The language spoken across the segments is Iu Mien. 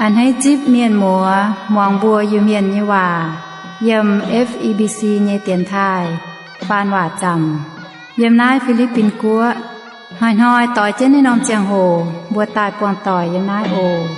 A'hneiv zipv mienh muoz muangx mbuo Iu-Mienh nyei waac yiem F E B C nyei dienx taaih faan waac zaamc yiem naaiv Fi^li^bin Guoqv. Hnoi-hnoi doix jienv naaiv norm ziangh hoc mbuo daaih buangh doic yiem naaiv oc.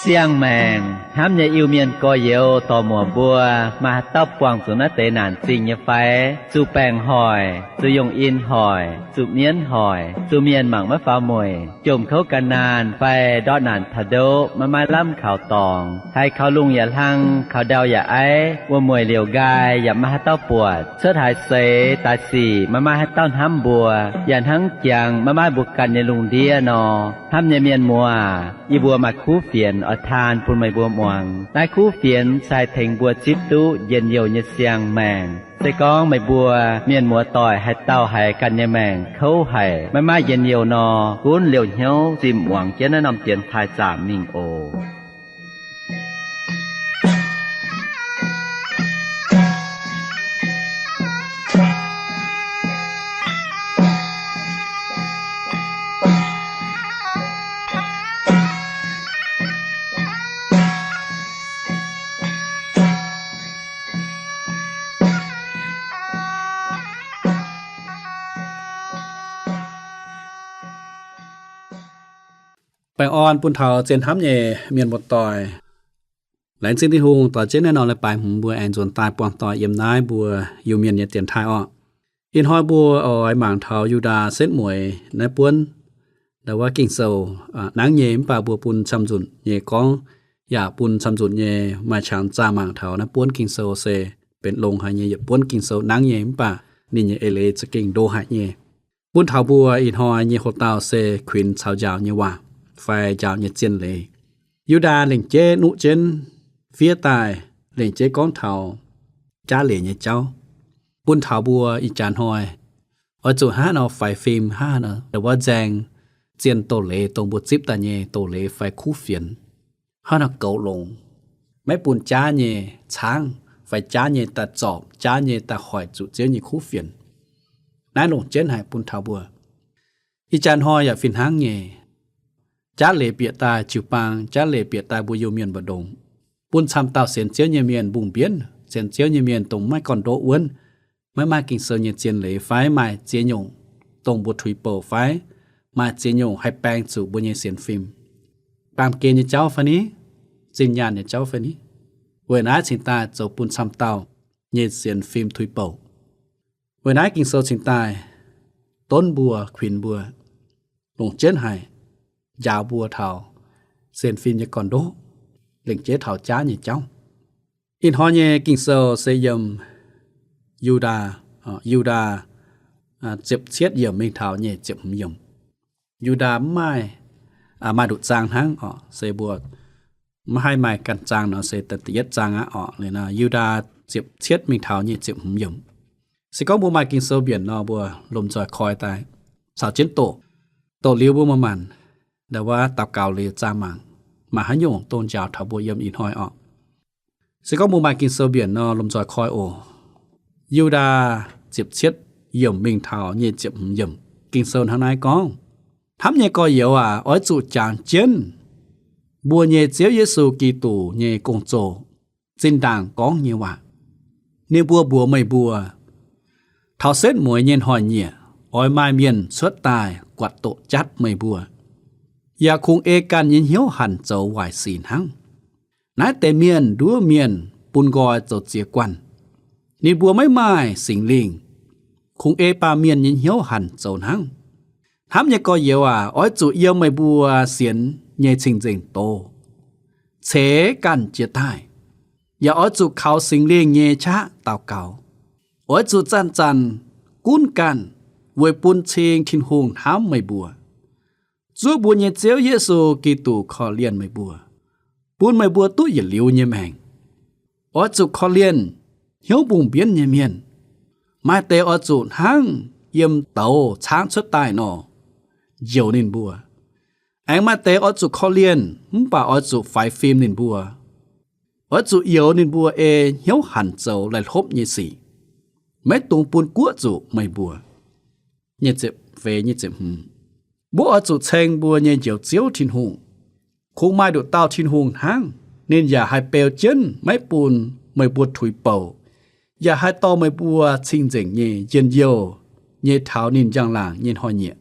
Siang-maengc hnamv nyei Iu-Mienh gorx-youz dorc-muoc mbuo, maaih haaix dauh buangh zuqc naaiv deix naanc zingh nyei fai? Zuqc baengc hoic, zuqc yongh in hoic, zuqc mienv hoic, zuqc mienh mangc maiv faaux mueic, jomc kouv gan naanh fai ndortv naanc taux ndoqv maiv maaih lamh kaux dorngx, haiz kaux lungh yaac hlang, kaux ndau yaac aiv, wuom-mueic liouc nqaai yaac maiv maaih haaix dauh buatc, cuotv haaix seix daaih sic maiv maaih haaix dauh hnamv mbuo, yaac hnangv jangx maiv maaih mbuo ganh nyei lungh ndiev nor. Hnamv nyei mienh muoz, yie mbuo maaih kuv fienx oix taan bun meih mbuo muangx. Naaiv kuv fienx se haih tengx mbuo zipv duqv njien-youh nyei siang-maengc. Se gorngv meih mbuo mienh muoz-doic haaix dauh haiz ganh nyei maengc kouv haic, maiv maaih njien-youh nor, gunv liouh hnyouv zimh muangx jienv naaiv norm dienx taaih zaamc mingh oc. Baengh orn bun taux zien hnamv nyei mienh muoz-doic. Laengz zingh Tin-Hungh dorh jienv naaiv norm leiz-baaix hmz mbuo aengx nzuonx daaih buangh doic yiem naaiv mbuo Iu-Mienh nyei dienx taaih orqc. Ih hnoi mbuo oix mangc taux Yu^ndaa setv mueiz naaiv buonv ndau wuov Ging-Sou, nangv nyei mv baac mbuo bun camv nzunc nyei gorngv, yaac bun camv nzunc nyei maaih qangx zaah mangc taux naaiv buonv Ging-Sou se benx longx haic nyei yietc buonv Ging-Sou, nangv nyei mv baac ninh nyei eix leiz za'gengh ndo haic nyei. Bun taux mbuo ih hnoi nyei hoc-dauh se kuinx caux njaaux nyei waac fai njaaux nyei zien leiz. Yu^ndaa lengc jeiv nuqv jienv fiev daaih, lengc jeiv gorngv taux jaav leiz nyei jauv. Bun taux mbuo ih jaax hnoi oix zuqc hnangv nor faix fim, hnangv nor wuov nzaeng zien doz-leiz dongh mbuo zipv daaih nyei doz-leiz fai kuv fienx, hnangv nor goux longx, maiv bun jaav nyei caangv fai jaav nyei daaih zorpc, jaav nyei daaih hoic zuqc Ziouv nyei kuv fienx. Naaiv longc jienv haic bun taux mbuo ih jaax hnoi yaac fih hnangv nyei. Jaav leiz bieqc daaih jiu-baang, jaav leiz bieqc daaih mbuo Iu-Mienh mbu'ndongx, bun camv dauh sienx Ziouv nyei mienh mbungh mbienv, sienx Ziouv nyei mienh dongh maiv gorn-ndoqv wuonv, maiv maaih Ging-Sou nyei zien leiz fai maaih ziex nyungc dongh mbuo tuix bouc fai maaih ziex nyungc haih baeng zuqc mbuo nyei sienx fim. Baamh gen nyei jauv fai ni? Zinh nyaanh nyei jauv fai ni? Weic naaiv cingx daaih zoux bun camv dauh nyei sienx fim tuix bouc. Weic naaiv Ging-Sou cingx daaih donv mbuo, kuinx mbuo, longc jienv haic, njaaux mbuo taux sienx fim nyei gorn-ndoqv, lengc jeiv taux jaav nyei jauv. Ih hnoi nyei Ging-Sou se yiem Yu^ndaa, Yu^ndaa ziepc cietv yiemc mingh taux nyic ziepc hmz yiemc. Yu^ndaa mv maaih, maaih nduqc zaang hnangv oc, se mbuo maiv haih maaih ganh zaang nor, se da'yietv zaang aqv oc. Liuz nor Yu^ndaa ziepc cietv mingh taux nyic ziepc hmz yiemc. Se gorngv mbuo maaih Ging-Sou mbienc nor, mbuo lomh nzoih koi daaih caux jienv doqc. Doqc liuz mbuo maaih maanc ndau wuov daux gaux liuz zaah mangc, maaih haaix nyungc dongh njaaux taux mbuo yiem ih hnoi oc. Se gorngv mbuo maaih Ging-Sou mbienc nor, lomh nzoih koi oc. Yu^ndaa ziepc cietv yiemc mingh taux nyic ziepc hmz yiemc. Ging-Sou hnangv naaiv gorngv, Hnamv nyei gorx-youz aac, oix zuqc jangx jienv mbuo nyei Ziouv Yesu Giduc nyei gong-zoh zinh ndaangc gorngv nyei waac. Ninh mbuo mbuox meih mbuo, taux setv mueiz nyei hnoi-nyieqc oix maaih mienh cuotv daaih guatc doqc jatv meih mbuo, yaac kungx ei ganh nyei hnyouv hanc zoux waaic sic hnangv. Naaiv deix mienh nduov mienh bun nqoi zoux ziex guanh. Ninh mbuo maiv maaih Singx Lingh, kungx ei baamh mienh nyei hnyouv hanc zoux hnangv. Hnamv nyei gorx-youz aac, oix zuqc yiem meih mbuo sienx nyei cing-nzengc doz ceix ganh jiex daaih, yaac oix zuqc kaux Singx Lingh nyei qaqv daux gaux. Oix zuqc zanc-zanc gunv ganh weic bun cing Tin-Hungh hnamv meih mbuo. Zuov mbuo nyei Ziouv Yesu Giduc korv-lienh meih mbuo, bun meih mbuo duqv yietc liuz nyei maengc. Oix zuqc korv-lienh hnyouv mbungh mbienv nyei mienh. Maaih deix oix zuqc hnangv yiem douz caangv cuotv daaih nor, njoux ninh mbuo. Aengx maaih deix oix zuqc korv-lienh mv baac oix zuqc faix fim ninh mbuo. Oix zuqc youx ninh mbuo ei hnyouv hanc zoux laih hlopv nyei sic, maiv dungx bun guoqv zuqc meih mbuo. feix nyei ziepc hmz. Mbuo oix zuqc ceng mbuo nyei Njoux Ziouv Tin-Hungh. Kungx maaih nduqc dauh Tin-Hungh hnangv. Ninh yaac haih beu jienv maiv bun meih mbuo tuix bouc, yaac haih dorh meih mbuo cing-nzengc nyei njien-youh nyei taux ninh njang-laangc nyei hnoi-nyieqc.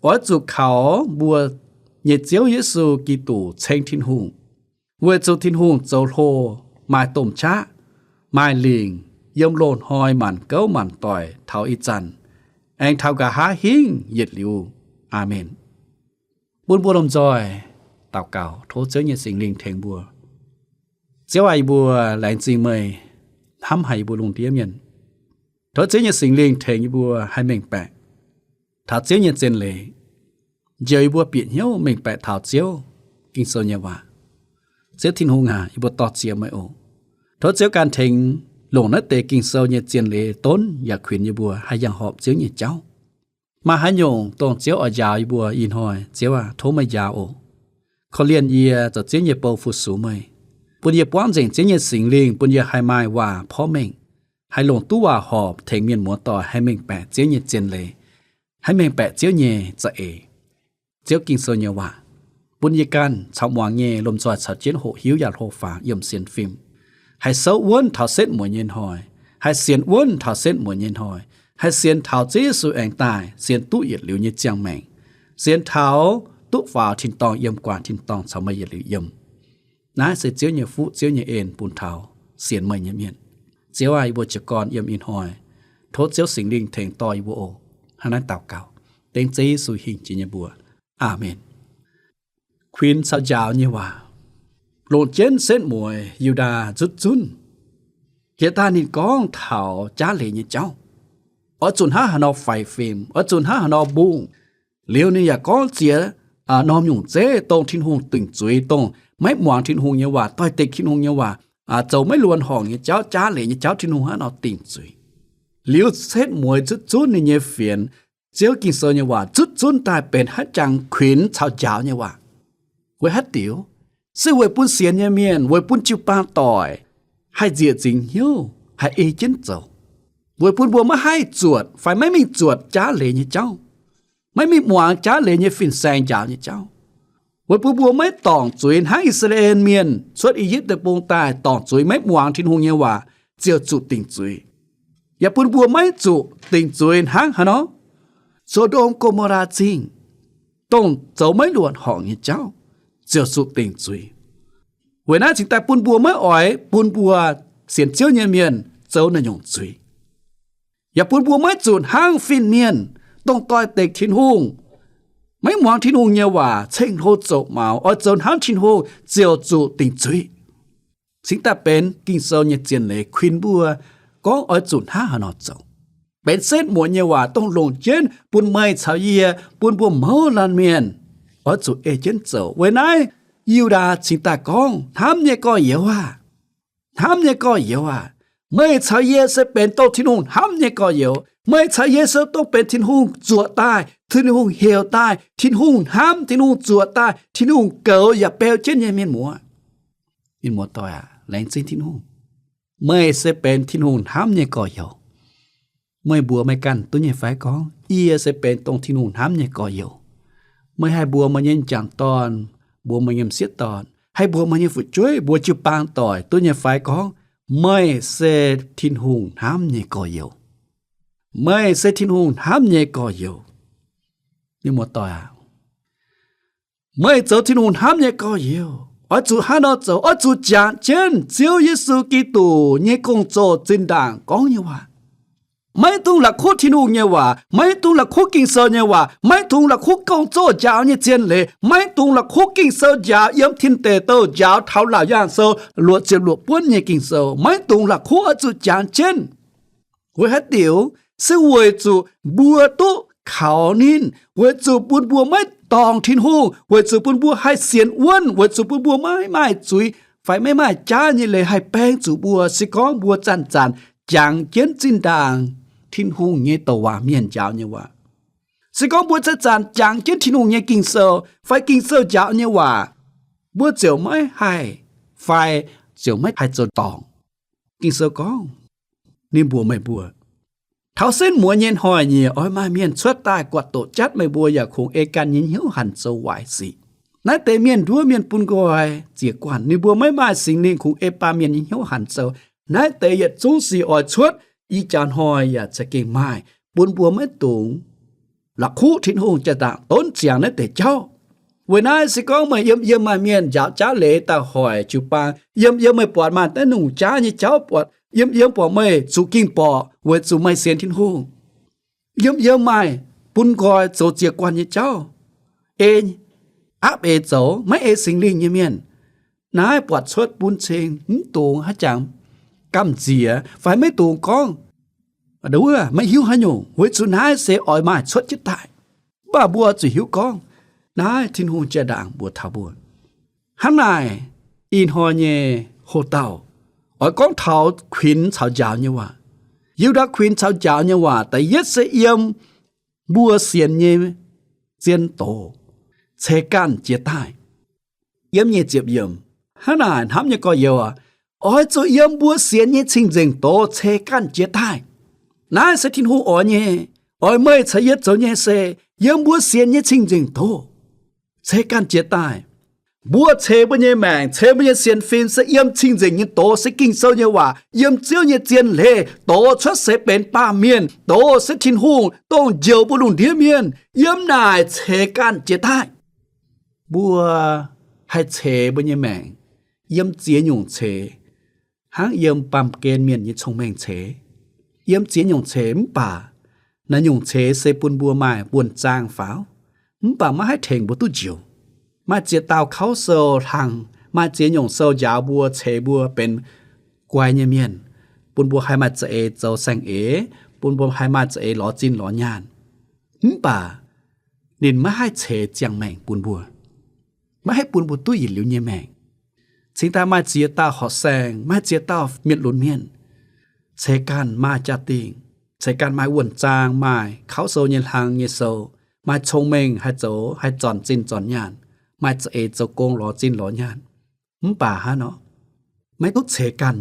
Oix zuqc kaux mbuo nyei Ziouv Yesu Giduc ceng Tin-Hungh, weic zuqc Tin-Hungh zoux hlo, maaih domh qaqv, maaih lingc, yiem loz-hnoi maanc gouv maanc doic taux ih zanc, aengx taux nqa'haav hingv yietc liuz. Aamen. Bun mbuo lomh nzoih daux gaux, tov Ziouv nyei Singx Lingh tengx mbuo. Ziouv aac, yie mbuo laengz zingh meih hnamv haic yie mbuo lungh ndiev mienh. Tov Ziouv nyei Singx Lingh tengx yie mbuo haih mengh baeqc taux Ziouv nyei zien leiz, njoux yie mbuo bieqc hnyouv mengh baeqc taux Ziouv Ging-Sou nyei waac. Ziouv Tin-Hungh aac, yie mbuo dor-ziec meih oc. Tov Ziouv ganh tengx longc naaiv deix Ging-Sou nyei zien leiz donv yaac kuinx yie mbuo haih yangh horpc Ziouv nyei jauv. Maaih haaix nyungc dongh Ziouv oix njaaux yie mbuo ih hnoi, Ziouv aac, tov meih njaaux oc. Korv-lienh yie zoux Ziouv nyei bou fu-sux meih, bun yie buangv nzengc Ziouv nyei Singx Lingh bun yie haih maaih waac porv mengh, haih longc duqv waac horpc tengx mienh muoz-doic haih mengh baeqc Ziouv nyei zien leiz, haih mengh baeqc Ziouv nyei za'eix, Ziouv Ging-Sou nyei waac, bun yie ganh caux muangx nyei lomh nzoih caux jienv hoqc hiuv yaac hlo faaux yiem sienx fim, haih souv wuonv taux setv mueiz nyei hnoi, haih sienx wuonv taux setv mueiz nyei hnoi, haih sienx taux Ziouv Yesu aengx daaih, sienx duqv yietc liuz nyei ziangh maengc, sienx taux duqv faaux tin-dorngh yiem guangc tin-dorngh caux meih yietc liuz yiem. Naaiv se Ziouv nyei fuqv, Ziouv nyei en bun taux sienx meih nyei mienh. Ziouv aac, yie mbuo jiez gorn yiem ih hnoi, tov Ziouv Singx Lingh tengx dorh yie mbuo oc. Hnangv naaiv daux gaux dengv Ziouv Yesu hingh jiex nyei mbuox. Aamen. Kuinx caux njaaux nyei waac. Longc jienv setv mueiz Yu^ndaa nzutv zunv, jiex daaih ninh gorngv taux jaav leiz nyei jauv, oix zuqc hnangv haaix nor faix fim, oix zuqc hnangv haaix nor mbungh. Liuz ninh yaac gorngv ziex norm nyungc zeiv, dongh Tin-Hungh dingc zuiz, dongh maiv muangx Tin-Hungh nyei waac, doix-dekc Tin-Hungh nyei waac, zoux maiv luonx horngc nyei jauv, jaav leiz nyei jauv, Tin-Hungh hnangv nor dingc zuiz. Liuz setv mueiz nzutv zunv ninh nyei fienx, Ziouv Ging-Sou nyei waac nzutv zunv daaih benx haiv jangx kuinx caux njaaux nyei waac. Weic haaix diuc? Se weic bun sienx nyei mienh, weic bun jiu-baang doic haih nzieqc nzingx hnyouv, haih ei jienv zoux, weic bun mbuo maiv haih zuotc fai maiv mingh zuotc jaav leiz nyei jauv, maiv mingh muangx jaav leiz nyei fin-saeng njaaux nyei jauv, weic bun mbuo maiv dorngc zuiz hnangv I^saa^laa^en Mienh cuotv I^yipv Deic-Bung daaih dorngc zuiz maiv muangx Tin-Hungh nyei waac ziouc zuqc dingc zuiz. Yaac bun mbuo maiv zuqc dingc zuiz hnangv haaix nor So^ndom, Go^mo^laa Zingh, dongh zoux maiv luonc horngc nyei jauv, ziouc zuqc dingc zuiz. Weic naaiv cingx daaih bun mbuo maiv oix bun mbuo sienx Ziouv nyei mienh zoux naaiv nyungc zuiz. Yaac bun mbuo maiv zuqc hnangv fin-mienh, dongh doix-dekc Tin-Hungh, maiv muangx Tin-Hungh nyei waac, ceng-hlo zoux maux, oix zoux hnangv Tin-Hungh, ziouc zuqc dingc zuiz. Cingx daaih benx Ging-Sou nyei zien leiz kuinx mbuo gorngv oix zuqc hnangv haaix nor zoux. Benx setv mueiz nyei waac dongh longc jienv bun meih caux yie, bun mbuo mouz laanh mienh oix zuqc ei jienv zoux. Weic naaiv Yu^ndaa cingx daaih gorngv, Hnamv nyei gorx-youz aah! Hnamv nyei gorx-youz aah! Meih caux yie se benx dongh Tin-Hungh hnamv nyei gorx-youz. Meih caux yie se dongh benx Tin-Hungh zuoqc daaih, Tin-Hungh heuc daaih, Tin-Hungh hnamv, Tin-Hungh zuoqc daaih, Tin-Hungh goux yaac beu jienv nyei mienh muoz. Mienh muoz-doic aah, laengz zingh Tin-Hungh. Meih se benx Tin-Hungh hnamv nyei gorx-youz. Meih mbuox meih ganh duqv nyei fai gorngv, Yie se benx dongh Tin-Hungh hnamv nyei gorx-youz? Meih haih mbuox meih nyei m'jangc dorn, mbuox meih nyei m'sieqv dorn, haih mbuox meih nyei fu'jueiv, mbuox jiu-baang doic duqv nyei fai gorngv, Meih se Tin-Hungh hnamv nyei gorx-youz? Meih se Tin-Hungh hnamv nyei gorx-youz. Mienh muoz-doic aah, meih zoux Tin-Hungh hnamv nyei gorx-youz, oix zuqc hnangv nor zoux. Oix zuqc jangx jienv Ziouv Yesu Giduc nyei gong-zoh zinh ndaangc gorngv nyei waac. Maiv dungx la'kuqv Tin-Hungh nyei waac, maiv dungx la'kuqv Ging-Sou nyei waac, maiv dungx la'kuqv gong-zoh njaaux nyei zien leiz, maiv dungx la'kuqv Ging-Sou njaaux yiem tin deic douh njaaux taux Laauc Yaangh Sou luoqc ziepc luoqc buonv nyei Ging-Sou. Maiv dungx la'kuqv, oix zuqc jangx jienv. Weic haaix diuc? Se weic zuqc mbuo duqv kaux ninh, weic zuqc bun mbuo maiv dorngc Tin-Hungh, weic zuqc bun mbuo haih sienx wuonv, weic zuqc bun mbuo maiv maaih zuiz fai maiv maaih jaav nyei leiz haih baeng zuqc mbuo. Se gorngv mbuo zanc-zanc jangx jienv zinh ndaangc Tin-Hungh nyei douc waac mienh njaaux nyei waac, se gorngv mbuo zanc-zanc jangx jienv Tin-Hungh nyei Ging-Sou fai Ging-Sou njaaux nyei waac, mbuo ziouc maiv haih, fai ziouc maiv haih zoux dorngc. Ging-Sou gorngv, ninh mbuox meih mbuo, Taux setv mueiz nyei hnoi-nyieqc oix maaih mienh cuotv daaih guatc doqc jatv meih mbuo yaac kungx ei ganh nyei hnyouv hanc zoux waaic sic. Naaiv deix mienh nduov mienh bun nqoi ziec guanh, ninh mbuo maiv maaih Singx Lingh kungx ei baamh mienh nyei hnyouv hanc zoux. Naaiv deix yietc zungv sic oix cuotv, ih jaax hnoi yaac za'gengh maaih, bun mbuo maiv dungx la'kuqv Tin-Hungh jaa-ndaangc donv ziangx naaiv deix jauv. Weic naaiv se gorngv meih yiem yiem maaih mienh njaaux jaav leiz daaih hoic jiu-baang, yiem yiem meih buatc maaih deix nyungc jaav nyei jauv, buatc yiem yiem buatc meih zuqc ging borqc weic zuqc meih sienx Tin-Hungh. Yiem yiem maaih bun nqoi zoux ziec guanh nyei jauv, ei aapv eix zoux, maiv ei Singx Lingh nyei mienh. Naaiv buatc cuotv bun cing mv dungx haaix jangx gamh nziex fai maiv dungx gorngv, wuov maiv hiuv haaix nyungc, weic zuqc naaiv se oix maaih cuotv jienv daaih. Mv baac mbuo zuqc hiuv gorngv, naaiv Tin-Hungh jaa-ndaangc mbuox taux mbuo. Hnangv naaic, ih hnoi nyei hoc-dauh oix gorngv taux kuinx caux njaaux nyei waac. Yiutai kuinx caux njaaux nyei waac da'yietv se yiem mbuo sienx nyei zien doz ceix ganh jiez daaih. Yiem nyic ziepc yiemc, hnangv naaic hnamv nyei gorx-youz aac, oix zuqc yiem mbuo sienx nyei cing-nzengc doz ceix ganh jiez daaih. Naaiv se Tin-Hungh oix nyei, oix meih caux yie zoux nyei se yiem mbuo sienx nyei cing-nzengc doz ceix ganh jiez daaih. Mbuo ceix mbuo nyei maengc, ceix mbuo nyei sienx fim se yiem cing-nzengc nyei doz, se Ging-Sou nyei waac, yiem Ziouv nyei zien leiz dox cuotv se benx baamh mienh, doz se Tin-Hungh dongh njoux mbuo lungh ndiev mienh, yiem naaic ceix ganh jiez daaih. Mbuo haih ceix mbuo nyei maengc yiem ziex nyungc ceix, hnangv yiem baamh gen mienh nyei cong-mengh ceix, yiem ziex nyungc ceix mv baac naaiv nyungc ceix se bun mbuo maaih wuonh zaang faaux, mv baac maiv haih tengx mbuo duqv njoux. Maaih ziex dauh kauv sou hlang, maaih ziex nyungc sou njaaux mbuo, ceix mbuo benx guai nyei mienh, bun mbuo haih maaih za'eix zoux saeng-eix, bun mbuo haih maaih za'eix lorz zinh lorz nyaanh. Mv baac ninh maiv haih ceix ziangh maengc bun mbuo, maiv haih bun mbuo duqv yietc liuz nyei maengc. Cingx daaih maaih ziex dauh horqc saeng, maaih ziex dauh mienh lunx mienh, ceix ganh maaih jaa-dingh, ceix ganh maaih wuonh zaang, maaih kauv sou nyei hlang nyei sou, maaih cong-mengh haih zoux, haih zornc zinh zornc nyaanh, maaih za'eix zoux gong lorz zinh lorz nyaanh. Mv baac hnangv nor, maiv duqv ceix ganh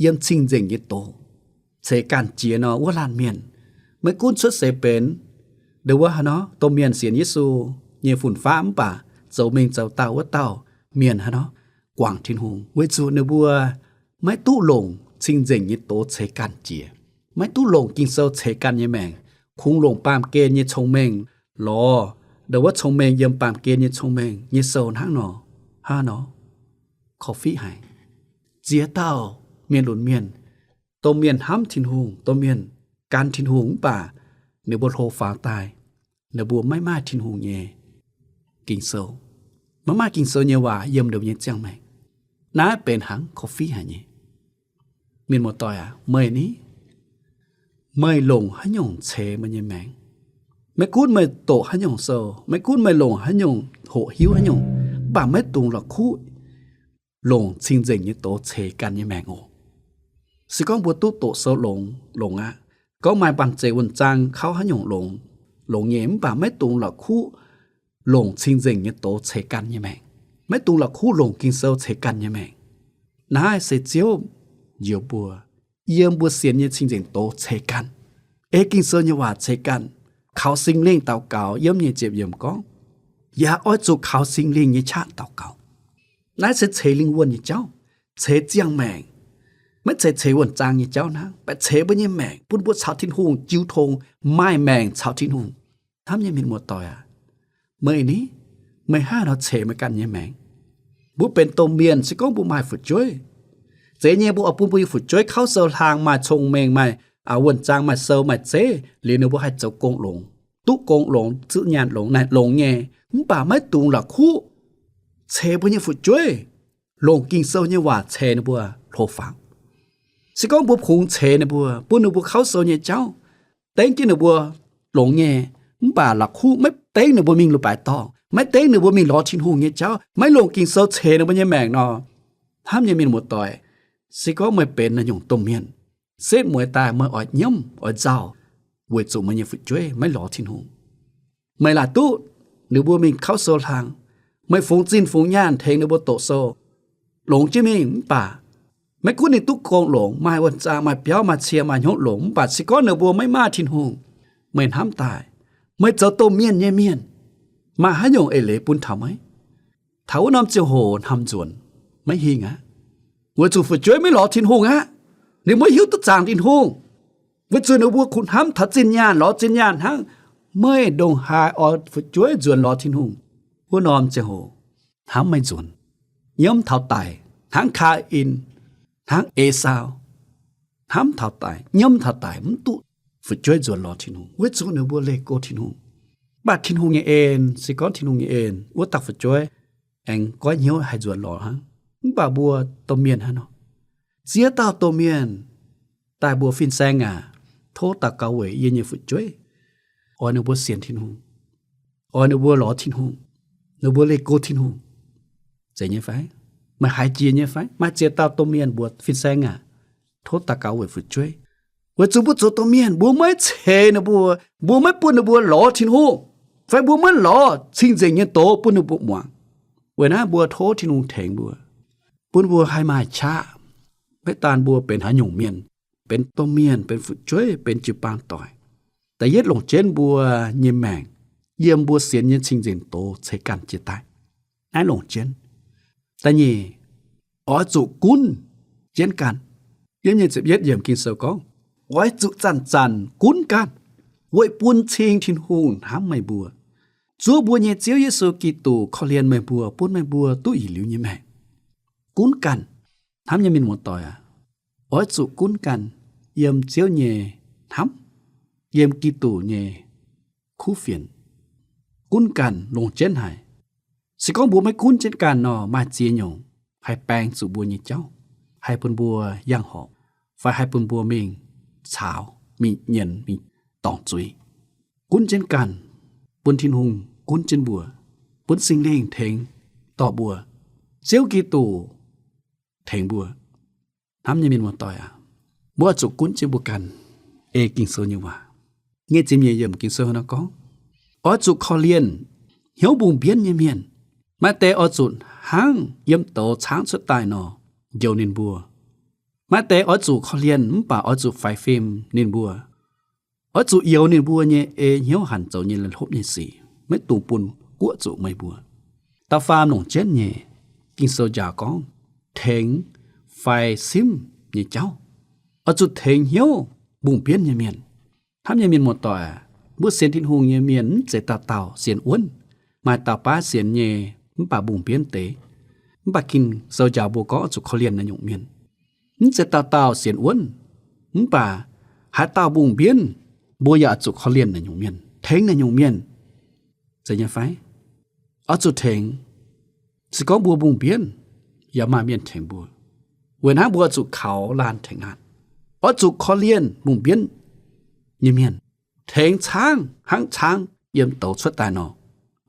yiem cing-nzengc nyei doz ceix ganh jiex nor, wuov laanh mienh maiv gunv cuotv seix benx ndongc wuov haaix nor, domh mienh sienx Yesu nyei fun-faqv mv baac zoux mingh zoux daauh wuov dauh mienh haaix nor, guangc Tin-Hungh, weic zuqc ninh mbuo maiv duqv longc cing-nzengc nyei doz ceix ganh jiex, maiv duqv longc Ging-Sou ceix ganh nyei maengc, kungx longc baamh gen nyei cong-mengh lorz ndongc wuov cong-mengh yiem baamh gen nyei cong-mengh nyei sou hnangv nor, hnangv nor, korv-fiqv haic. Ziex dauh mienh lunx mienh, domh mienh hnamv Tin-Hungh, domh mienh gan Tin-Hungh mv baac ninh mbuo hlo faaux daaih, ninh mbuo maiv maaih Tin-Hungh nyei Ging-Sou, maiv maaih Ging-Sou nyei waac yiem ninh mbuo nyei ziangh maengc. Naaiv benx hnaangx korv-fiqv haic nyei. Mienh muoz-doic aac, meih ni, meih longc haaix nyungc ceix meih nyei maengc? Maiv gunv meih doqc haaix nyungc sou, maiv gunv meih longc haaix nyungc, hoqc hiuv haaix nyungc, mv baac maiv dungx la'kuqv longc cing-nzengc nyei doz ceix ganh nyei maengc oc. Se gorngv mbuo duqv doqc sou longx, longx aqv. Gorngv maaih banh zeic wuonh zaang kauv haaix nyungc longx, longx nyei, mv baac maiv dungx la'kuqv longc cing-nzengc nyei doz ceix ganh nyei maengc. Maiv dungx la'kuqv longc Ging-Sou ceix ganh nyei maengc. Naaiv se Ziouv njoux mbuo, yiem mbuo sienx nyei cing-nzengc doz ceix ganh, ei Ging-Sou nyei waac ceix ganh, kaux Singx Lingh daux gaux. Yiem nyic ziepc yiemc gorngv, yaac oix zuqc kaux Singx Lingh nyei qaqv daux gaux. Naaiv se ceix lingh wuonh nyei jauv, ceix ziangh maengc. Maiv zeiz ceix wuonh zaang nyei jauv hnangv, mv baac ceix mbuo nyei maengc, bun mbuo caux Tin-Hungh jiu tong, maaih maengc caux Tin-Hungh. Hnamv nyei mienh muoz-doic aac, meih ni, meih hnangv haaix nor ceix meih ganh nyei maengc? Mbuo benx domh mienh, se gorngv mbuo maaih fu'jueiv, zeiz nyei mbuo oix bun mbuo nyei fu'jueiv kauv sou hlang, maaih cong-mengh, maaih wuonh zaang, maaih sou maaih zeiv, liuz ninh mbuo haih zoux gong longx, duqv gong longx, zuqv nyaanh longx, naaic longx nyei, mv baac maiv dungx la'kuqv ceix mbuo nyei fu'jueiv longc Ging-Sou nyei waac ceix ninh mbuo hlo faaux. Se gorngv mbuo kungx ceix ninh mbuo, bun ninh mbuo kauv sou nyei jauv, dengv jienv ninh mbuo longx nyei, mv baac la'kuqv maiv dengv ninh mbuo mingh leiz-baaix dorngh, maiv dengv ninh mbuo mingh lorz Tin-Hungh nyei jauv, maiv longc Ging-Sou ceix ninh mbuo nyei maengc nor, hnamv nyei mienh muoz-doic, se gorngv meih benx naaiv nyungc domh mienh, setv mueiz daaih meih oix nyiemv oix nzauh, weic zuqc meih nyei fu'jueiv maiv lorz Tin-Hungh. Meih laaic duqv ninh mbuo mingh kauv sou hlang, meih fungx zinh fungx nyaanh tengx ninh mbuo doqc sou, longx jienv mingh, mv baac Maiv gunv ninh duqv gong longx, maaih wuonh zaangc, maaih biauv, maaih cie, maaih hnyouv longx, mv baac se gorngv ninh mbuo maiv maaih Tin-Hungh, meih hnamv daaih, meih zoux domh mienh nyei mienh, maaih haaix nyungc eix leiz bun taux meih? Taux wuov norm ziangh hoc hnamv nzuonx maiv hingh aqv, weic zuqc fu'jueiv maiv lorz Tin-Hungh aqv. Ninh maiv hiuv duqv zaangc Tin-Hungh, weic zuqc ninh mbuo kungx hnamv taux zinh nyaanh, lorz zinh nyaanh hnangv. Meih ndongc haaix oix fu'jueiv nzuonx lorz Tin-Hungh? Wuov norm ziangh hoc hnamv maiv nzuonx, nyiemv taux daic hnangv Kaa^in, hnangv Esaau, hnamv taux daic, nyiemv taux daic, mv duqv fu'jueiv nzuonx lorz Tin-Hungh, weic zuqc ninh mbuo leih go Tin-Hungh. Mv baac Tin-Hungh nyei en, se gorngv Tin-Hungh nyei en, wuov dauh fu'jueiv aengx goiv hnyouv haih nzuonx lorz hnangv. Mv baac mbuo domh mienh hnangv nor, ziex dauh domh mienh daaih mbuox fin-saeng aac, tov daux gaux weic yie nyei fu'jueiv, oix ninh mbuo sienx Tin-Hungh, oix ninh mbuo lorz Tin-Hungh, ninh mbuo leih go Tin-Hungh, zeiz nyei fai? Meih haiz jiex nyei fai? Maaih ziex dauh domh mienh mbuox fin-saeng aac, tov daux gaux weic fu'jueiv, weic zuqc mbuo zoux domh mienh mbuo maiv ceix ninh mbuo, mbuo maiv bun ninh mbuo lorz Tin-Hungh, fai mbuo maiv lorz cing-nzengc nyei doz bun ninh mbuo muangx. Weic naaiv mbuo tov Tin-Hungh tengx mbuo, bun mbuo haih maaih qaqv, maiv daan mbuo benx haaix nyungc mienh, benx domh mienh, benx fu'jueiv, benx jiu-baang doic. Da'yietv, longc jienv mbuo nyei maengc yiem mbuo sienx nyei cing-nzengc doz ceix ganh jiez daaih. Naaiv longc jienv. Da'nyeic, oix zuqc gunv jienv ganh. Yiem nyic ziepc yietv yiemc Ging-Sou gorngv, oix zuqc zanc-zanc gunv ganh, weic bun cing Tin-Hungh hnamv meih mbuo. Zuov mbuo nyei Ziouv Yesu Giduc korv-lienh meih mbuo, bun meih mbuo duqv yietc liuz nyei maengc. Gunv ganh. Hnamv nyei mienh muoz-doic aac, oix zuqc gunv ganh yiem Ziouv nyei hnamv, yiem Giduc nyei kuv fienx. Gunv ganh longc jienv haic. Se gorngv mbuo maiv gunv jienv ganh nor, maaih ziex nyungc haih baeng zuqc mbuo nyei jauv, haih bun mbuo yangh horpc, fai haih bun mbuo mingh caux, mingh nyienz, mingh dorngc zuiz. Gunv jienv ganh, bun Tin-Hungh gunv jienv mbuo, bun Singx Lingh tengx dorh mbuo, Ziouv Giduc tengx mbuo. Hnamv nyei mienh muoz-doic aac, mbuo oix zuqc gunv jienv mbuo ganh ei Ging-Sou nyei waac. Nyic ziepc nyeic yiemc Ging-Sou nor gorngv, oix zuqc korv-lienh hnyouv mbungh mbienv nyei mienh. Maaih deix oix zuqc hnangv yiem douz caangv cuotv daaih nor, njoux ninh mbuo. Maaih deix oix zuqc korv-lienh mv baac oix zuqc faix fim ninh mbuo. Oix zuqc youx ninh mbuo nyei ei hnyouv hanc zoux nyei la'hlopv nyei sic, maiv dungx bun guoqv zuqc meih mbuo. Da'faam longc jienv nyei, Ging-Sou njaaux gorngv, tengx faix simv nyei jauv. Oix zuqc tengx hnyouv mbungh mbienv nyei mienh. Hnamv nyei mienh muoz-doic, mbuo sienx Tin-Hungh nyei mienh mv zeiz dauh dauh sienx wuonv. Maaih dauh baav sienx nyei mv baac mbungh mbienv deix. Mv baac Ging-Sou njaaux mbuo gorngv oix zuqc korv-lienh naaiv nyungc mienh. Mv zeiz dauh dauh sienx wuonv, mv baac haaix dauh mbungh mbienv, mbuo yaac oix zuqc korv-lienh naaiv nyungc mienh, tengx naaiv nyungc mienh. Zeiz nyei fai? Oix zuqc tengx. Se gorngv mbuo mbungh mbienv, yaac maaih mienh tengx mbuo. Weic naaiv mbuo oix zuqc kaux laanh tengx laanh. Oix zuqc korv-lienh mbungh mbienv nyei mienh, tengx caangv hnangv caangv yiem douz cuotv daaih nor,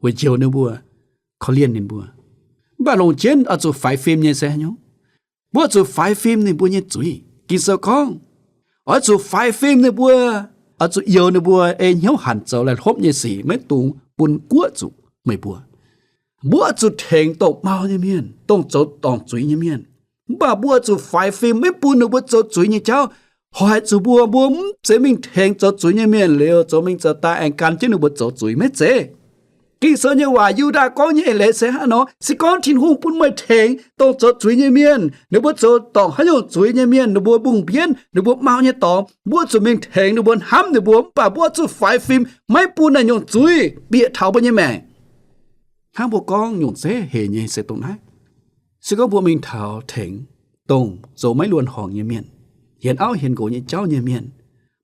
weic njoux ninh mbuo, korv-lienh ninh mbuo. Mv baac longc jienv oix zuqc faix fim nyei se haaix nyungc? Mbuo oix zuqc faix fim ninh mbuo nyei zuiz. Ging-Sou gorngv, oix zuqc faix fim ninh mbuo, oix zuqc youx ninh mbuo ei hnyouv hanc zoux la'hlopv nyei sic, maiv dungx bun guoqv zuqc meih mbuo. Mbuo oix zuqc tengx dongh mau nyei mienh, dongh zoux dorngc zuiz nyei mienh. Mv baac mbuo oix zuqc faix fim, maiv bun ninh mbuo zoux zuiz nyei jauv hoic zuqc mbuo. Mbuo mv zeiz mingh tengx zoux zuiz nyei mienh liuz, zoux mingh zoux daaih aengx gan jienv ninh mbuo zoux zuiz, maiv zeiz. Ging-Sou nyei waac, Yu^ndaa gorngv nyei eix leiz se hnangv nor, se gorngv Tin-Hungh bun meih tengx dongh zoux zuiz nyei mienh, ninh mbuo zoux dorngc haaix nyungc zuiz nyei mienh, ninh mbuo mbungh mbienv, ninh mbuo mau nyei dorngx, mbuo zuqc mingh tengx ninh mbuo, hnamv ninh mbuo, mv baac mbuo oix zuqc faix fim, maiv bun naaiv nyungc zuiz bieqc taux mbuo nyei maengc. Hnangv mbuo gorngv nyungc zeiv hec nyei se dongh naaiv. Se gorngv mbuo mingh taux tengx dongh zoux maiv luonx horngc nyei mienh, hienx auv hienx nqox nyei jauv nyei mienh,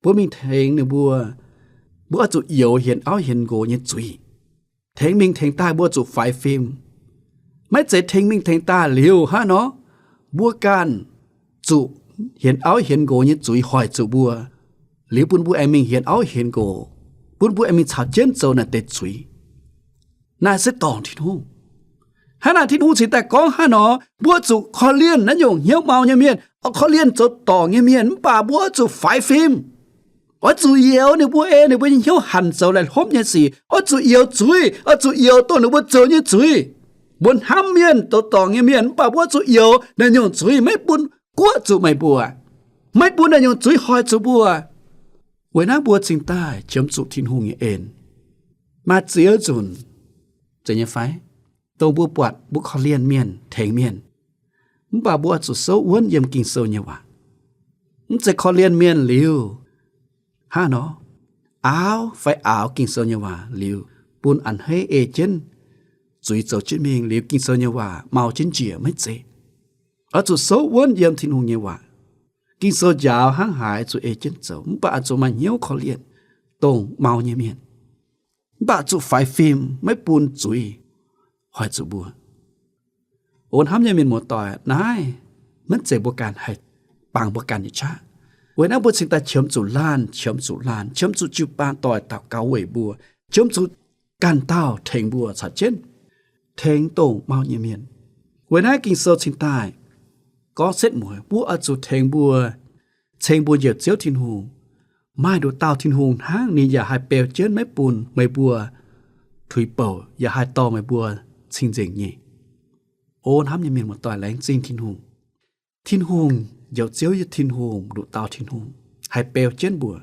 mbuo mingh tengx ninh mbuo, mbuo oix zuqc youx hienx auv hienx nqox nyei zuiz. Tengx mingh tengx daaih mbuo zuqc faix fim. Maiv zeiz tengx mingh tengx daaih liuz hnangv nor, mbuo ganh zuqc hienx auv hienx nqox nyei zuiz hoic zuqc mbuo, liuz bun mbuo aengx mingh hienx auv hienx nqox, bun mbuo aengx mingh caux jienv zoux naaiv deix zuiz. Naaiv se dorngc Tin-Hungh. Hnangv naaic Tin-Hungh cingx daaih gorngv hnangv nor, mbuo zuqc korv-lienh naaiv nyungc hnyouv mau nyei mienh, korv-lienh zoux dorngc nyei mienh, mv baac mbuo oix zuqc faix fim. Oix zuqc youx ninh mbuo ei ninh mbuo nyei hnyouv hanc zoux laih hlopv nyei sic. Oix zuqc youx zuiz, oix zuqc youx dongh ninh mbuo zoux nyei zuiz. Mbuo hnamv mienh, zoux dorngc nyei mienh, mv baac mbuo oix zuqc youx naaiv nyungc zuiz, maiv bun guoqv zuqc meih mbuo, maiv bun naaiv nyungc zuiz hoic zuqc mbuo. Weic naaiv mbuo cingx daaih qiemx zuqc Tin-Hungh nyei en. Maaih ziex nzunc, zeiz nyei fai, dongh mbuo buatc mbuo korv-lienh mienh, tengx mienh, mv baac mbuo oix zuqc souv wuonv yiem Ging-Sou nyei waac. Mv zeiz korv-lienh mienh liuz, hnangv nor, aaux fai aaux Ging-Sou nyei waac liuz, bun a'hneiv ei jienv zuiz zoux jienv mingh liuz, Ging-Sou nyei waac mau jienv njiec, maiv zeiz. Oix zuqc souv wuonv yiem Tin-Hungh nyei waac. Ging-Sou njaaux hnangv haaix zuqc ei jienv zoux, mv baac oix zuqc maaih hnyouv korv-lienh dongh mau nyei mienh. Mv baac zuqc faix fim, maiv bun zuiz hoic zuqc mbuo. O hnamv nyei mienh muoz-doic, naaiv maiv zeiz mbuo ganh haih bangc mbuo ganh nyei qaqv. Weic naaiv mbuo cingx daaih qiemx zuqc laanh, qiemx zuqc laanh, qiemx zuqc jiu-baang doic daux gaux weic mbuo, qiemx zuqc ganh dauh tengx mbuo caux jienv, tengx dongh mau nyei mienh. Weic naaiv Ging-Sou cingx daaih gorngv setv mueiz, mbuo oix zuqc tengx mbuo, ceng mbuo Njoux Ziouv Tin-Hungh. Maaih nduqc dauh Tin-Hungh hnangv, ninh yaac haih beu jienv maiv bun meih mbuo tuix bouc, yaac haih dorh meih mbuo cing-nzengc nyei. O hnamv nyei mienh muoz-doic, laengz zingh Tin-Hungh. Tin-Hungh, Njoux Ziouv nyei Tin-Hungh, nduqc dauh Tin-Hungh haih beu jienv mbuo.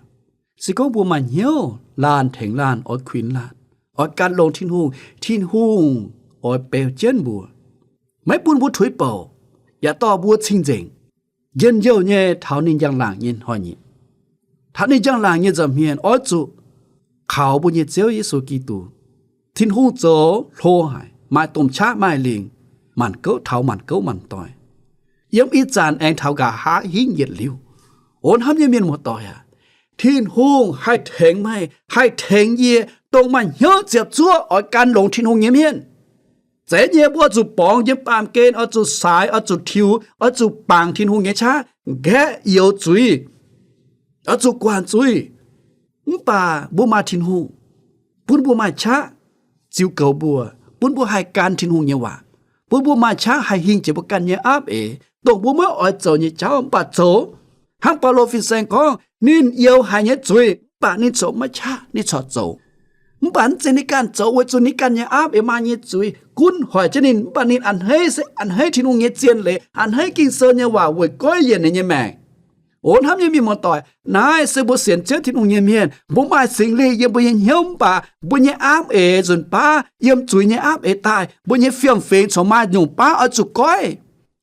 Se gorngv mbuo maaih hnyouv laanh tengx laanh, oix kuinx laanh, oix gan longx Tin-Hungh, Tin-Hungh oix beu jienv mbuo, maiv bun mbuo tuix bouc, yaac dorh mbuo cing-nzengc, njien-youh nyei taux ninh njang-laangc nyei hnoi-nyieqc. Taux ninh njang-laangc nyei nza'hmien oix zuqc kaux mbuo nyei Ziouv Yesu Giduc. Tin-Hungh zoux hlo haic, maaih domh qaqv maaih lingc, maanc gouv taux maanc gouv maanc doic, yiem ih zanc aengx taux nqa'haav hingv yietc liuz. O hnamv nyei mienh muoz-doic aac, Tin-Hungh haih tengx meih, haih tengx yie, dongh maaih hnyouv ziepc zuoqv oix gan longx Tin-Hungh nyei mienh. Zeiz nyei, mbuo oix zuqc borngz yiem baamh gen, oix zuqc saaix, oix zuqc tiux, oix zuqc bangc Tin-Hungh nyei qaqv, nqaeqv youx zuiz, oix zuqc guangc zuiz. Mv baac mbuo maaih Tin-Hungh, bun mbuo maaih qaqv ziux goux mbuo, bun mbuo haih gan Tin-Hungh nyei waac, bun mbuo maaih qaqv haih hingh jiex mbuo ganh nyei aapv eix, dongh mbuo maiv oix zoux nyei jauv mv baac zoux. Hnangv Baulo fin-saeng gorngv, ninh youx haic nyei zuiz, mv baac ninh corc maiv qaqv, ninh corc zoux. Mv baac mv zeiz ninh ganh zoux, weic zuqc ninh ganh nyei aapv eix maaih nyei zuiz gunv hoic jienv ninh. Mv baac ninh a'hneiv se a'hneiv Tin-Hungh nyei zien leiz, a'hneiv Ging-Sou nyei waac weic goiv yienc ninh nyei maengc. O hnamv nyei mienh muoz-doic, naaiv se mbuo sienx Ziouv Tin-Hungh nyei mienh, mbuo maaih Singx Lingh yiem mbuo nyei hnyouv, mv baac mbuo nyei aapv eix nzunc baav yiem zuiz nyei aapv eix daaih. Mbuo nyei fiem-fingx corc maaih nyungc baav oix zuqc goiv,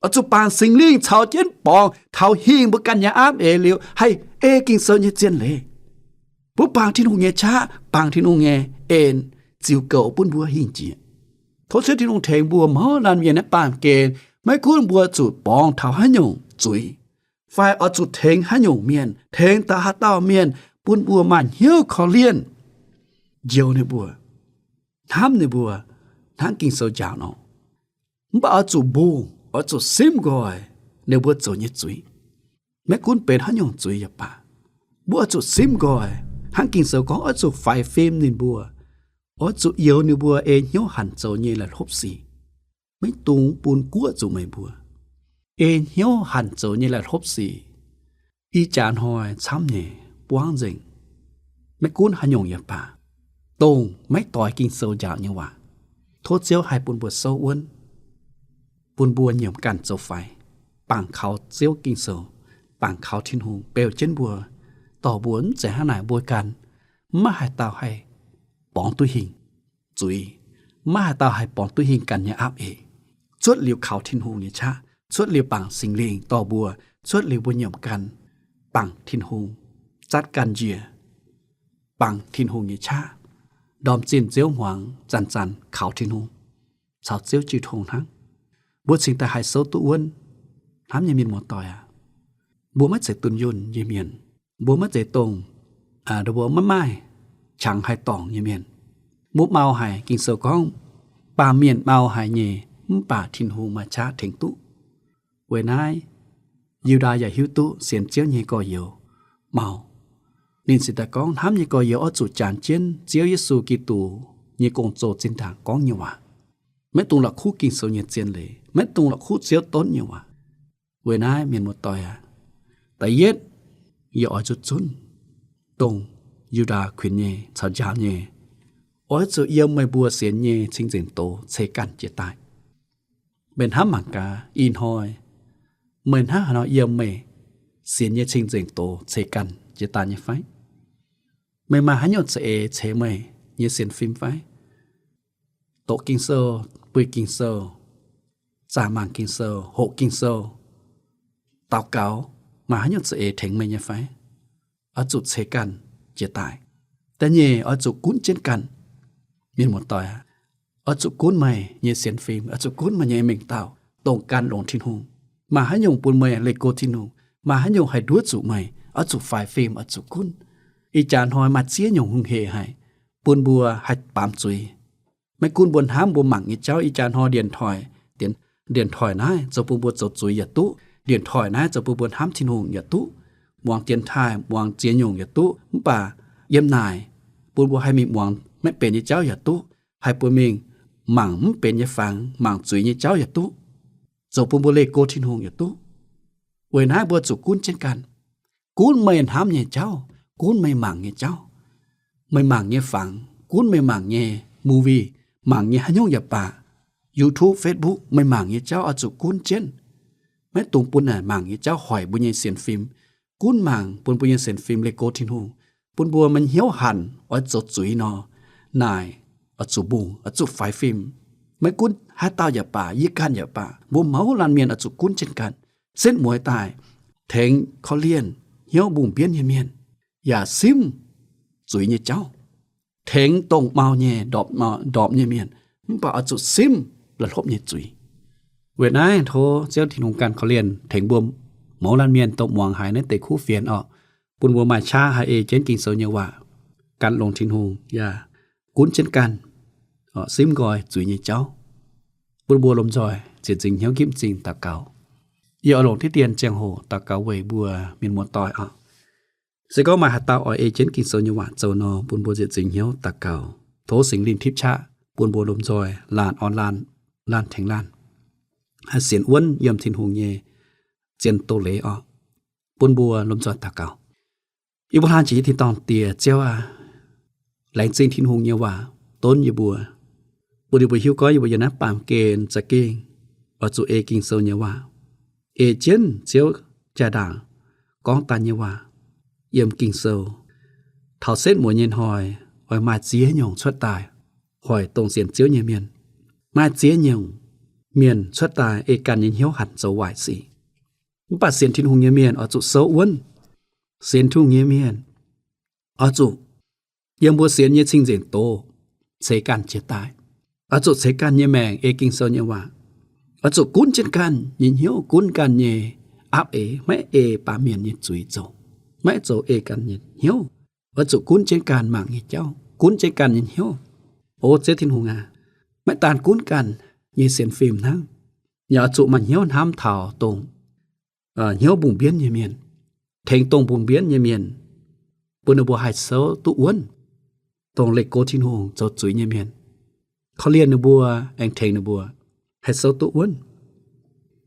oix zuqc bangc Singx Lingh caux jienv borngz taux hingh mbuo ganh nyei aapv eix liuz, haih ei Ging-Sou nyei zien leiz. Mbuo bangc Tin-Hungh nyei qaqv, bangc Tin-Hungh nyei en, ziux goux bun mbuo hingh jiex. Tov Ziouv Tin-Hungh tengx mbuo mouz laanh mienh naaiv baamh gen, maiv gunv mbuo zuqc borngz taux haaix nyungc zuiz, fai oix zuqc tengx haaix nyungc mienh, tengx daaih haaix dauh mienh, bun mbuo maaih hnyouv korv-lienh, njoux ninh mbuo, hnamv ninh mbuo, hnangv Ging-Sou njaaux nor. Mv baac oix zuqc mbungh, oix zuqc simv nqoi ninh mbuo zoux nyei zuiz. Maiv gunv benx haaix nyungc zuiz yaac baac, mbuo oix zuqc simv nqoi, hnangv Ging-Sou gorngv, oix zuqc faix fim ninh mbuo, oix zuqc youx ninh mbuo ei hnyouv hanc zoux nyei la'hlopv sic. Maiv dungx bun guoqv zuqc meih mbuo. Ei hnyouv hanc zoux nyei la'hlopv sic, ih jaax hnoi camv nyei, buangv nzengc. Maiv gunv haaix nyungc yaac baac, dongh maiv doix Ging-Sou njaaux nyei waac, tov Ziouv haih bun mbuo souv wuonv, bun mbuo nyiemc ganh zoux faix, bangc kaux Ziouv Ging-Sou, bangc kaux Tin-Hungh beu jienv mbuo, dorh mbuo mv zeiz hnangv naaic mbuo ganh, maiv maaih haaix dauh haih borngz duqv hingh zuiz, maiv maaih haaix dauh haih borngz duqv hingh ganh nyei aapv eix. Cuotv liuz kaux Tin-Hungh nyei qaqv, cuotv liuz bangc Singx Lingh dorh mbuo, cuotv liuz mbuo nyiemc ganh bangc Tin-Hungh, zatv ganh njiec, bangc Tin-Hungh nyei qaqv, ndorm zinh nziouv hmuangx zanc-zanc kaux Tin-Hungh, caux Ziouv jiu tong hnangv, mbuo cingx daaih haih souv duqv wuonv. Hnamv nyei mienh muoz-doic aac, mbuo maiv zeiz dunh yunh nyei mienh. Mbuo maiv zeiz dongh, mbuo maiv maaih qangx haih dorngc nyei mienh. Mbuo mau haic, Ging-Sou gorngv, baamh mienh mau haic nyei, mv baac Tin-Hungh maaih qaqv tengx duqv. Weic naaiv, Yu^ndaa yaac hiuv duqv sienx Ziouv nyei gorx-youz mau. Ninh cingx daaih gorngv hnamv nyei gorx-youz oix zuqc jangx jienv Ziouv Yesu Giduc nyei gong-zoh zinh ndaangc gorngv nyei waac. Maiv dungx la'kuqv Ging-Sou nyei zien leiz, maiv dungx la'kuqv Ziouv donv nyei waac. Weic naaiv mienh muoz-doic aac, da'yietv, yie oix zuqc zunv dongh Yu^ndaa kuinx nyei caux njaaux nyei, oix zuqc yiem meih mbuo sienx nyei cing-nzengc doz ceix ganh jiez daaih. Meih hnamv mangc gaax, ih hnoi Meih hnangv haaix nor yiem meih sienx nyei cing-nzengc doz ceix ganh jiex daaih nyei fai? Meih maaih haaix nyungc za'eix ceix meih nyei sienx fim fai? Doqc Ging-Sou, buih Ging-Sou, zaah mangc Ging-Sou, hoqc Ging-Sou, daux gaux, maaih haaix nyungc za'eix tengx meih nyei fai? Oix zuqc ceix ganh jiex daaih. Da'nyeic, oix zuqc gunv jienv ganh. Mienh muoz-doic aac, oix zuqc gunv meih nyei sienx fim, oix zuqc gunv meih nyei mengh dauh, dongh gan longx Tin-Hungh. Maaih haaix nyungc bun meih leih go Tin-Hungh, maaih haaix nyungc haih nduov zuqc meih, oix zuqc faix fim, oix zuqc gunv. Ih jaax hnoi maaih ziex nyungc hungh hec haic, bun mbuo haih baamz zuiz. Maiv gunv mbuo hnamv mbuo mangc nyei jauv, ih jaax hnoi điện thoại, điện thoại naaiv zoux bun mbuo zoux zuiz yaac duqv, điện thoại naaiv zoux bun mbuo hnamv Tin-Hungh yaac duqv, muangx điện thoại, muangx ziex nyungc yaac duqv, mv baac yiem naaic bun mbuo haih mingh muangx maiv benx nyei jauv yaac duqv, haih bun mingh mangc mv benx nyei fangx, mangc zuiz nyei jauv yaac duqv, zoux bun mbuo leih go Tin-Hungh yaac duqv. Weic naaiv mbuo zuqc gunv jienv ganh. Gunv meih hnamv nyei jauv, gunv meih mangc nyei jauv, meih mangc nyei fangx, gunv meih mangc nyei movie, mangc nyei haaix nyungc yaac baac, YouTube, Facebook, meih mangc nyei jauv oix zuqc gunv jienv. Maiv dungx bun naaic mangc nyei jauv hoic mbuo nyei sienx fim. Gunv mangc bun mbuo nyei sienx fim leih go Tin-Hungh, bun mbuo maaih hnyouv hanc oix zoux zuiz nor, naaic oix zuqc mbungh, oix zuqc faix fim. Maiv gunv haaix dauh yaac baac, yie ganh yaac baac, mbuo mouz laanh mienh oix zuqc gunv jienv ganh, setv mueiz daaih tengx korv-lienh, hnyouv mbungh mbienv nyei mienh, yaac simv zuiz nyei jauv, tengx dongh mau nyei, ndorpc, ndorpc nyei mienh, mv baac oix zuqc simv la'hlopv nyei zuiz. Weic naaiv tov Ziouv Tin-Hungh ganh korv-lienh tengx mbuo mouz laanh mienh dongh muangx haiz naaiv deix kuv fienx orqc, bun mbuo maaih qaqv haih ei jienv Ging-Sou nyei waac, gan longx Tin-Hungh, yaac gunv jienv ganh, simv nqoi zuiz nyei jauv, bun mbuo lomh nzoih ziec nzingc hnyouv nqipv m'zing daux gaux. Yie oix longc diqv dien ziangh hoc daux gaux weic mbuo mienh muoz-doic orqc. Se gorngv maaih haaix dauh oix ei jienv Ging-Sou nyei waac zoux nor, bun mbuo ziec nzingc hnyouv daux gaux. Tov Singx Lingh tipv qaqv bun mbuo lomh nzoih laanh orn laanh, laanh tengx laanh, haih sienx wuonv yiem Tin-Hungh nyei zien doz-leiz orqc. Bun mbuo lomh nzoih daux gaux. Yie mbuo hlang jiex nyei tin-dorngh Diex, Ziouv aac, laengz zingh Tin-Hungh nyei waac donv yie mbuo, bun yie mbuo hiuv gorngv yie mbuo yiem naaiv baamh gen za'gengh oix zuqc ei Ging-Sou nyei waac, ei jienv Ziouv jaa-ndaangc gorngv daaih nyei waac yiem Ging-Sou. Taux setv mueiz nyei hnoi oix maaih ziex nyungc cuotv daaih hoic dongh sienx Ziouv nyei mienh. Maaih ziex nyungc mienh cuotv daaih ei ganh nyei hnyouv hanc zoux waaic sic. Mv baac sienx Tin-Hungh nyei mienh oix zuqc souv wuonv. Sienx Tin-Hungh nyei mienh oix zuqc yiem mbuo sienx nyei cing-nzengc doz ceix ganh jiex daaih. Oix zuqc ceix ganh nyei maengc ei Ging-Sou nyei waac. Oix zuqc gunv jienv ganh nyei hnyouv, gunv ganh nyei aapv eix, maiv ei baamh mienh nyei zuiz zoux, maiv zoux ei ganh nyei hnyouv. Oix zuqc gunv jienv ganh mangc nyei jauv, gunv jienv ganh nyei hnyouv. O Ziouv Tin-Hungh aac, maiv daan gunv ganh nyei sienx fim hnangv, yaac oix zuqc maaih hnyouv hnamv taux dongh hnyouv mbungh mbienv nyei mienh, tengx dongh mbungh mbienv nyei mienh, bun ninh mbuo haih souv duqv wuonv dongh leih go Tin-Hungh zoux zuiz nyei mienh. Korv-lienh ninh mbuo, aengx tengx ninh mbuo haih souv duqv wuonv.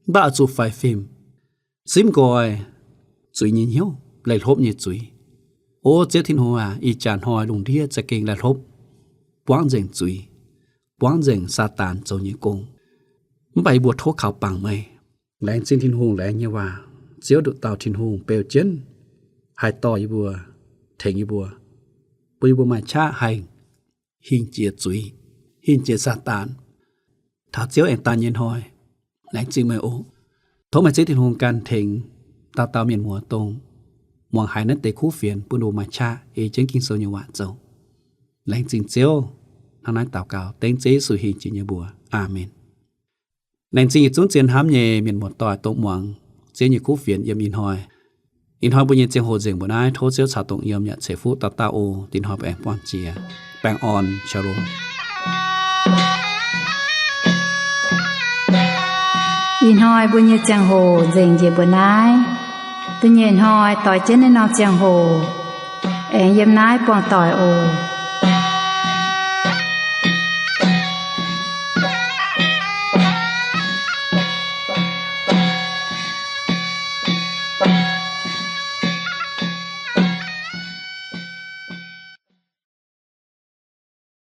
Mv baac oix zuqc faix fim, simv nqoi zuiz nyei hnyouv, leih hlopv nyei zuiz. O Ziouv Tin-Hungh aac, ih jaax hnoi lungh ndiev za'gengh leih hlopv, buangv nzengc zuiz, buangv nzengc Saadaan zoux nyei gong. Mv baac yie mbuo tov kaux bangc meih. Laengz zingh Tin-Hungh laengz nyei waac. Ziouv nduqc dauh Tin-Hungh beu jienv haih dorh yie mbuo, tengx yie mbuo, bun yie mbuo maaih qaqv haih hingh jiex zuiz, hingh jiex Saadaan taux Ziouv aengx daaih nyei hnoi. Laengz zingh meih oc. Tov meih Ziouv Tin-Hungh ganh tengx dauh dauh mienh muoz dongh muangx haiz naaiv deix kuv fienx bun ninh mbuo maaih qaqv ei jienv Ging-Sou nyei waac zoux. Laengz zingh Ziouv. Hnangv naaiv daux gaux dengv Ziouv Yesu hingh jiex nyei mbuox. Aamen. Laengz zingh yietc zungv zien hnamv nyei mienh muoz-doic dongh muangx Ziouv nyei kuv fienx yiem ih hnoi. Ih hnoi mbuo nyei ziangh hoc nzengc mbuo naaiv, tov Ziouv caux dongh yiem yaac ceix fuqv dauh dauh oc. Dinh hnoi mbuo aengx buangh jiex. Baengh orn, shalom. Ih hnoi mbuo nyei ziangh hoc nzengc njiec mbuo naaiv. Da'nyeic hnoi doix jienv naaiv norm ziangh hoc aengx yiem naaiv buangh doic oc.